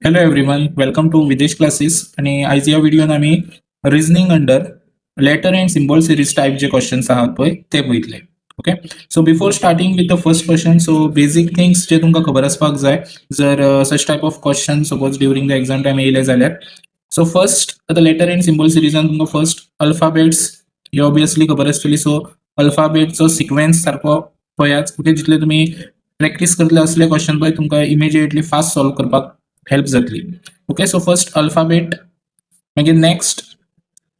Hello everyone, welcome to Videsh Classes. आणि आयज ह्या व्हिडिओन आमी reasoning under letter and symbol series type J questions आहात पळय ते पळयतले. Okay, so before starting with the first question, so basic things जे तुमकां खबर आसपाक जाय जर such type of question suppose during the exam time येयले जाल्यार. सो फर्स्ट आतां लेटर अँड सिम्बॉल सिरीजान तुमकां फर्स्ट अल्फाबेट्स हे ऑबियसली खबर आसतली. सो अल्फाबेटचो सिक्वेन्स सारको पळयात. ओके, जितले तुमी प्रॅक्टीस करतले असले क्वेश्चन पळय तुमकां इमिजिएटली फास्ट सॉल्व करपाक हेल्प जातली. Okay, so first alphabet. मागीर नेक्स्ट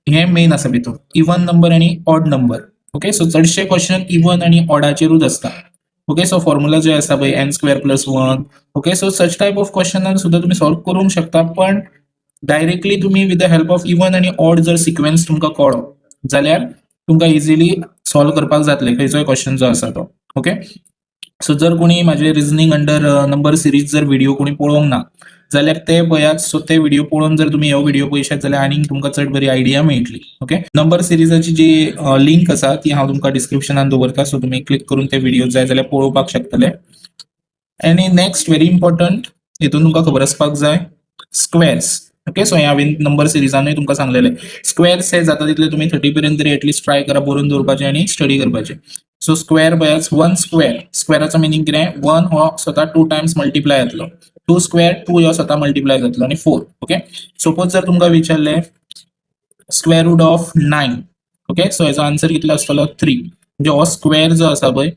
हे मेन आसा भितूर इवन नंबर आनी ऑड नंबर. ओके, सो चडशे क्वेश्चन इवन आनी ऑडाचेरूच आसता. ओके, सो फॉर्म्युला जे आसा पळय, n square plus one. Okay, so such type of क्वेश्चनान सुद्दां तुमी सॉल्व करूंक शकता, पण डायरेक्टली तुमी with the help of even आनी ऑड जर सिक्वेन्स तुमकां कळ्ळो जाल्यार तुमकां इजिली सॉल्व करपाक जातले खंयचोय क्वेश्चन जो आसा तो. ओके, सो जर कोणी म्हाजे रिजनींग अंडर नंबर सिरीज जर व्हिडिओ कोणी पळोवंक ना जाल्यार ते पळयात. सो ते व्हिडिओ पळोवन जर तुमी हो व्हिडिओ पळयशात जाल्यार आनीक तुमकां चड बरी आयडिया मेळटली. ओके, नंबर सिरीजाची जी लिंक आसा ती हांव तुमकां डिस्क्रिप्शनान दवरता. सो तुमी क्लिक करून ते व्हिडिओ जाय जाल्यार पळोवपाक शकतले. आनी नेक्स्ट व्हेरी इम्पॉर्टंट, हितून तुमकां खबर आसपाक जाय स्क्वेर्स. ओके, सो हे हांवें नंबर सिरीजानूय तुमकां सांगलेले, स्क्वेर्स हे जाता तितले तुमी 30 पर्यंत तरी एटलिस्ट ट्राय करा बरोवन दवरपाचे आनी स्टडी करपाचे. सो स्क्वेअर पळयात, वन स्क्वेअर, स्क्वेअराचो मिनींग कितें? वन हो स्वता टू टायम्स मल्टिप्लाय जातलो, टू स्क्वेअर टू हो स्वता मल्टिप्लाय जातलो आनी फोर. ओके, सपोज जर तुमकां विचारलें square root of 9, okay, so हेजो आन्सर कितलो आसतलो? थ्री. म्हणजे हो स्क्वेअर जो आसा पळय,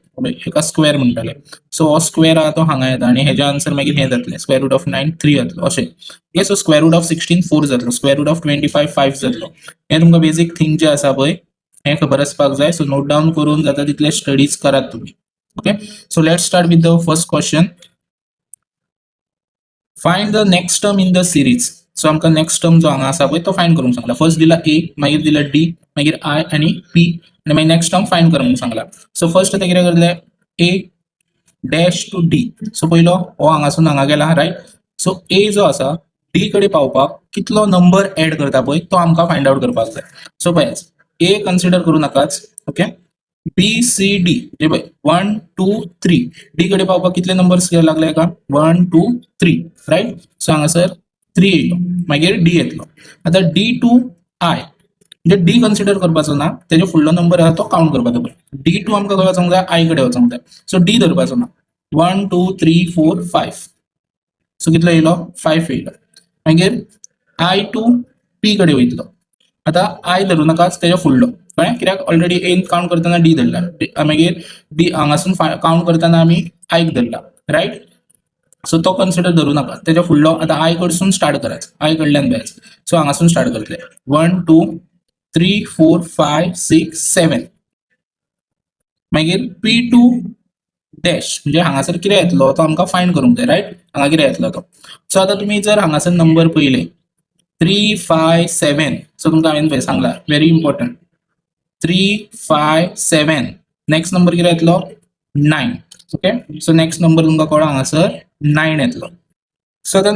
हेका स्क्वेअर म्हणटाले. सो हो स्क्वेअर आहा तो हांगा येता आनी हेजे आन्सर मागीर हें जातलें, square root of 9 3 जातलो अशें. Okay, so square root of 16 4 जातलो, square root of 25 5 जातलो. हें तुमकां बेजीक थिंग जे आसा पळय हें खबर आसपाक जाय. सो नोट डावन करून जाता तितले स्टडीज करात तुमी. Okay, so let start with the first question. Find the next term in the series. So आमकां नेक्स्ट टर्म जो हांगा आसा पळय तो फायंड करूंक सांगला. फर्स्ट दिला ए, मागीर दिला डी, मागीर आय आनी पी आनी मागीर नेक्स्ट टर्म फायंड कर म्हणून सांगला. सो फर्स्ट आतां कितें करतले? A dash to D. So पयलो हो हांगासून हांगा गेला, रायट? सो ए जो आसा डी कडेन पावपाक कितलो नंबर एड करता पळय तो आमकां फायंड आउट करपाक जाय. सो पळयात, ए कन्सिडर करूं नाकाच. ओके, बी सी डी म्हणजे पळय वन टू थ्री. डी कडेन पावपाक कितले नंबर्स लागले हाका? One, two, three, right? So हांगासर थ्री येयलो, मागीर डी येतलो. आतां डी टू आय म्हणजे डी कन्सिडर करपाचो ना, तेजो फुडलो नंबर आहा तो काउंट करपाचो पळय. डी टू आमकां खंय वचोंक जाय? आय कडेन वचोंक जाय. सो डी धरपाचो ना. One, two, three, four, five. So कितलो येयलो? फायव येयलो. मागीर आय टू पी कडेन वयतलो. आतां आय धरूं नाकाच, तेज्या फुडलो. कळ्ळें? कित्याक ऑलरेडी एन काउंट करतना डी धरला, मागीर डी हांगासून काउंट करतना आमी आयक धरला, रायट? सो तो कन्सिडर धरूं नाका, तेज्या फुडलो. आतां आय कडसून स्टार्ट करायचो, आय कडल्यान पळयात. सो हांगासून स्टार्ट करतले, one, two, three, four, five, six, seven. मागीर पी टू डॅश म्हणजे हांगासर कितें येतलो तो आमकां फायंड करूंक जाय, रायट? हांगा कितें येतलो तो. सो आतां तुमी जर हांगासर नंबर पळयले थ्री फाय सेवन, सो तुमकां हांवें पळय सांगला, very important, three, five, seven, next number कितें येतलो? Nine. Okay, so next number तुमकां कळ्ळो, हांगासर नायन येतलो. सो आतां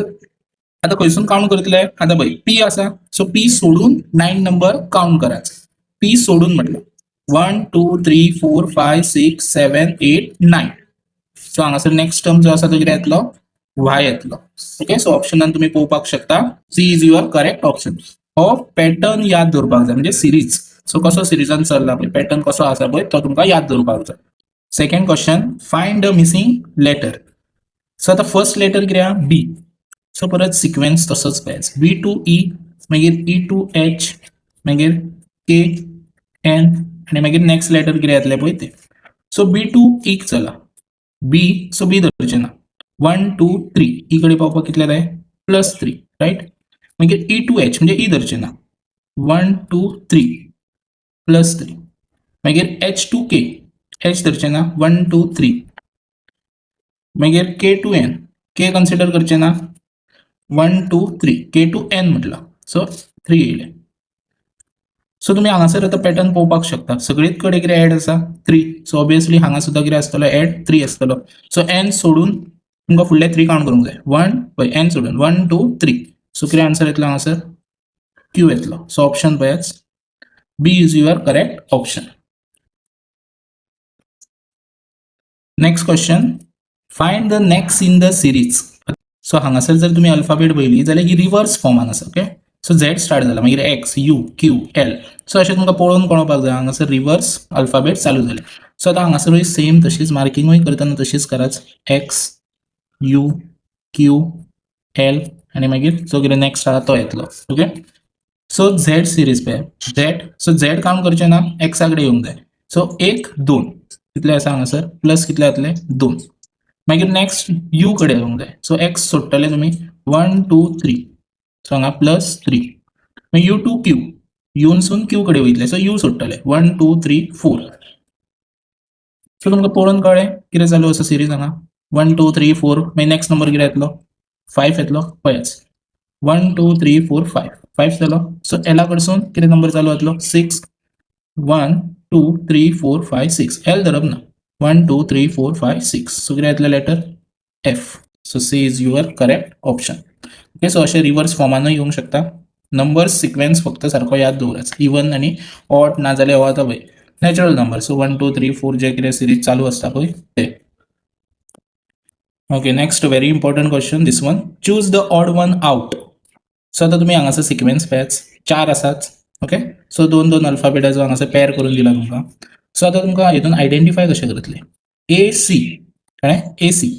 आतां खंयसून काउंट करतले? आतां पळय, पी आसा, सो पी सोडून नायन नंबर काउंट करायचो. पी सोडून म्हटलं one, two, three, four, five, six, seven, eight, nine. So हांगासर नेक्स्ट टर्म जो आसा तो कितें येतलो? वाय येतलो. ओके, सो ऑप्शनान तुमी पळोवपाक शकता, C is your correct option. हो पॅटर्न याद दवरपाक जाय, म्हणजे सिरीज. सो कसो सिरीजान चल्ला पळय, पॅटर्न कसो आसा पळय तो तुमकां याद दवरपाक जाय. Second question, find the missing letter. So आतां फर्स्ट लेटर कितें आहा? बी. सो परत सिक्वेन्स तसोच पळयात, बी टू ई, मागीर ई टू एच, मागीर के, एन आनी मागीर नेक्स्ट लेटर कितें येतलें पळय तें. सो बी टू ईक चला. बी, सो बी धरचें ना. One, two, three. ई कडेन पावपाक कितले जाय? Plus three, right? मागीर ई टू एच म्हणजे ई धरचें ना. One, two, three, plus three. मागीर एच टू के, एच धरचें ना. One, two, three. मागीर K to N, K consider करचें ना. One, two, three. K to N म्हटलं, सो थ्री येयलें. सो तुमी हांगासर आतां पॅटर्न पळोवपाक शकता, सगळीच कडेन कितें एड आसा? थ्री. सो ऑबियसली हांगा सुद्दां कितें आसतलो? एड थ्री आसतलो. सो एन सोडून तुमकां फुडले थ्री काउंट करूंक जाय. वन, पळय, एन सोडून वन, टू, थ्री. सो कितें आन्सर येतलो हांगासर? क्यू येतलो. सो ऑप्शन पळयात, B is your correct option. Next question, find the next in the series. So हांगासर जर तुमी अल्फाबेट पळयली जाल्यार ही रिवर्स फॉर्मान आसा. ओके, सो झेड स्टार्ट जाला, मागीर X, U, Q, L. So अशें तुमकां पळोवन कळोवपाक जाय हांगासर रिवर्स अल्फाबेट चालू जाले. सो आतां हांगासरूय सेम तशीच मार्किंगूय करतना तशीच कराच, एक्स, you, Q, L आनी मागीर जो कितें नॅक्स्ट आहा तो येतलो. ओके, सो झेड सिरीज पळय, झेड. सो झेड काउंट करचें ना, एक्सा कडेन येवंक जाय. सो एक, दोन, कितले आसा हांगासर? प्लस कितले जातले? दोन. मागीर नॅक्स्ट you कडेन येवंक जाय. सो एक्स सोडटले तुमी, वन, टू, थ्री. सो हांगा प्लस थ्री. मागीर you to Q, यूनसून क्यू कडेन वयतले. So you सोडटले, one, two, three, four. So तुमकां पळोवन कळ्ळें कितें चालू आसा सिरीज हांगा? One, two, three, four. मागीर नॅक्स्ट नंबर कितें येतलो? फायव येतलो. पळयाच, one, two, three, four, five, five जालो. सो एला कडसून कितें नंबर चालू जातलो? Six. One, two, three, four, five, six. L धरप ना. One, two, three, four, five, six. So कितें येतलें? Letter F. So C is your correct option. Okay, so अशें रिवर्स फॉर्मानूय येवंक शकता. नंबर सिक्वेन्स फक्त सारको याद दवराच, इवन आनी ऑड ना जाल्यार हो आतां पळय natural number. So one, two, three, four जे कितें सिरीज चालू आसता पळय ते. Okay, next very important question, this one. Choose the odd one out. So आतां तुमी हांगासर सिक्वेन्स पळयात, चार आसात. ओके, सो दोन दोन अल्फाबेटाचो हांगासर पेर करून दिला तुमकां. सो आतां तुमकां हितून आयडेंटिफाय कशें करतले? ए सी, कळ्ळें? ए सी,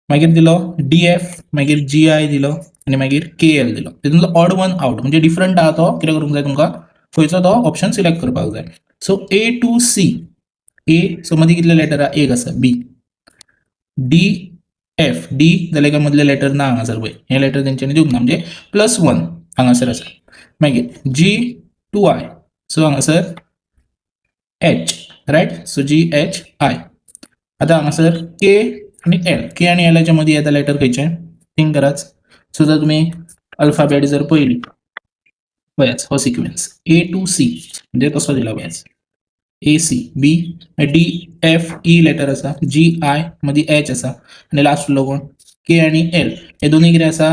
मागीर दिलो डी एफ, मागीर जी आय दिलो आनी मागीर के एल दिलो. तितूंतलो ऑड वन आउट म्हणजे डिफरंट आहा तो कितें करूंक जाय तुमकां? खंयचो तो ऑप्शन सिलेक्ट करपाक जाय. So A to C, A, so मदीं कितले लेटर आहा? एक आसा, बी. डी एफ, डी जाल्यार काय मदले लेटर ना हांगासर पळय, हें लेटर तेंच्यांनी दिवंक ना, म्हणजे प्लस वन हांगासर आसा. मागीर जी टू आय, सो हांगासर H, right? So G H I. आतां हांगासर के आनी एल, के आनी एलाच्या मदीं येता लेटर खंयचें? थिंक कराच. सो जर तुमी अल्फाबेट जर पळयली, पळयाच, हो सिक्वेन्स ए टू सी म्हणजे तसो दिला पळयाच. A C B D F E letter आसा, जी आय, मदीं एच आसा आनी लास्ट उरलो कोण? के आनी एल. हे दोनूय कितें आसा?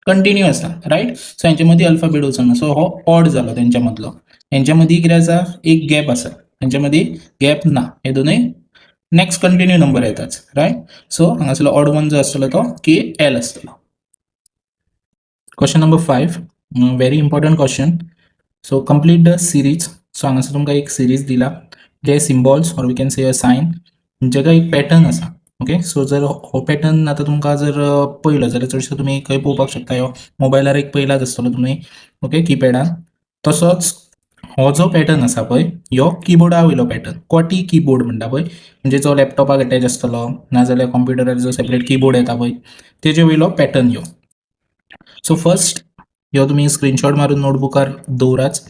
कंटिन्यू आसा, रायट? सो हेंचे मदीं अल्फाबेट वचना, सो हो ऑड जालो तेंच्या मदलो. हेंच्या मदीं कितें आसा? एक गॅप आसा. हेंच्या मदीं गॅप ना, हे दोनूय नेक्स्ट कंटिन्यू नंबर येताच, रायट? सो हांगासरलो ऑड वन जो आसतलो तो के एल आसतलो. Question number five, very important question. So complete the series. So हांगासर तुमकां एक सिरीज दिला, जे symbols or we can say a sign, जेका एक पॅटर्न आसा. ओके, सो जर हो पॅटर्न आतां तुमकां जर पळयलो जाल्यार चडशे तुमी खंय पळोवपाक शकता? ह्यो मोबायलार एक पळयलाच आसतलो तुमी, ओके, किपॅडान. तसोच हो जो पॅटर्न आसा पळय, ह्यो किबोर्डा वयलो पॅटर्न, क्वर्टी किबोर्ड म्हणटा पळय, म्हणजे जो लॅपटॉपाक अटॅच आसतलो नाजाल्यार कॉम्प्युटरार जो सेपरेट किबोर्ड येता पळय, तेजे वयलो पॅटर्न ह्यो. सो फर्स्ट ह्यो तुमी स्क्रिनशॉट मारून नोटबुकार दवराच.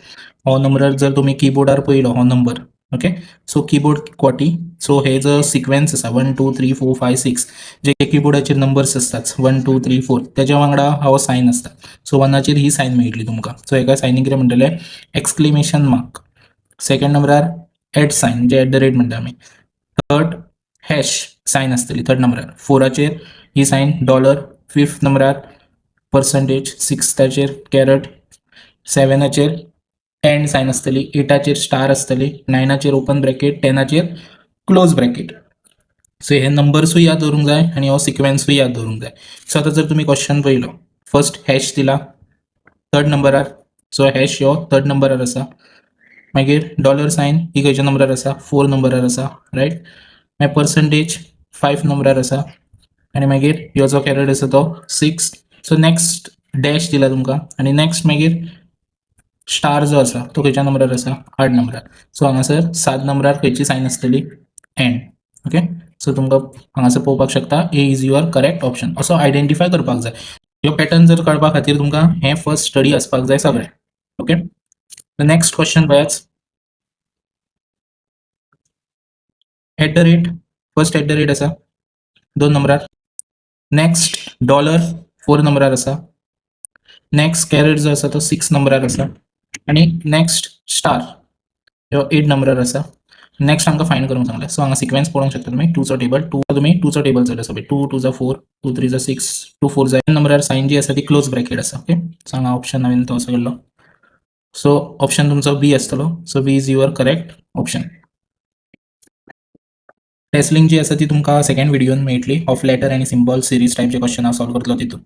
हो नंबर जर तुमी किबोर्डार पळयलो हो number, okay, so keyboard QWERTY. So हे जो सिक्वेन्स आसा, one, two, three, four, five, six, जे किबोर्डाचेर नंबर्स आसतात, वन, टू, थ्री, फोर, तेज्या वांगडा हो सायन आसता. सो वनाचेर ही सायन मेळटली तुमकां. सो हेका सायनीक कितें म्हणटले? Exclamation mark. सेकंड नंबरार एट सायन, म्हणजे एट the rate म्हणटा आमी. थर्ड हॅश सायन आसतली थर्ड नंबरार. फोराचेर ही सायन डॉलर, फिफ्थ नंबरार पर्संटेज, सिक्स्थाचेर कॅरट, सेवनाचेर एंड सायन आसतली, एटाचेर स्टार आसतली, नायनाचेर ओपन ब्रॅकेट, टेनाचेर क्लोज ब्रॅकेट. सो हे नंबर्सूय याद दवरूंक जाय आनी हो सिक्वेन्सूय याद दवरूंक जाय. सो आतां जर तुमी क्वेश्चन पळयलो, फर्स्ट हॅश दिला थर्ड नंबरार. सो हॅश ह्यो थर्ड नंबरार आसा. मागीर डॉलर सायन ही खंयच्या नंबरार आसा? फोर नंबरार आसा, रायट? मागीर पर्संटेज फायव नंबरार आसा आनी मागीर ह्यो जो कॅरट आसा तो सिक्स. सो नेक्स्ट डॅश दिला तुमकां आनी नेक्स्ट मागीर स्टार जो आसा तो खंयच्या नंबरार आसा? आठ नंबरार. सो हांगासर सात नंबरार खंयची सायन आसतली? एंड. ओके, सो तुमकां हांगासर पळोवपाक शकता, A is your correct option. असो आयडेंटिफाय करपाक जाय. ह्यो पॅटर्न जर कळपा खातीर तुमकां हें फर्स्ट स्टडी आसपाक जाय सगळें. ओके, नेक्स्ट क्वेश्चन पळयाच. At the rate, first at the rate आसा दोन नंबरार. नेक्स्ट डॉलर फोर नंबरार आसा. नेक्स्ट कॅरेट जो आसा तो सिक्स नंबरार आसा आनी नेक्स्ट स्टार ह्यो एट नंबरार आसा. नेक्स्ट आमकां फायंड करूंक सांगलें. सो हांगा सिक्वेन्स पळोवंक शकता तुमी, टूचो टेबल, टू तुमी टूचो टेबल जालो सगळे, two twos four, two threes six, two fours. नंबरार सायन जी आसा ती क्लोज ब्रॅकेट आसा. ओके, सो हांगा ऑप्शन हांवें तो असो केल्लो. सो ऑप्शन तुमचो बी आसतलो. So B is your correct option. Test link जी आसा ती तुमकां सेकंड व्हिडियोन मेळटली ऑफ लेटर आनी सिम्बॉल सिरीज टायप जे क्वेश्चन हांव सॉल्व करतलो तितून.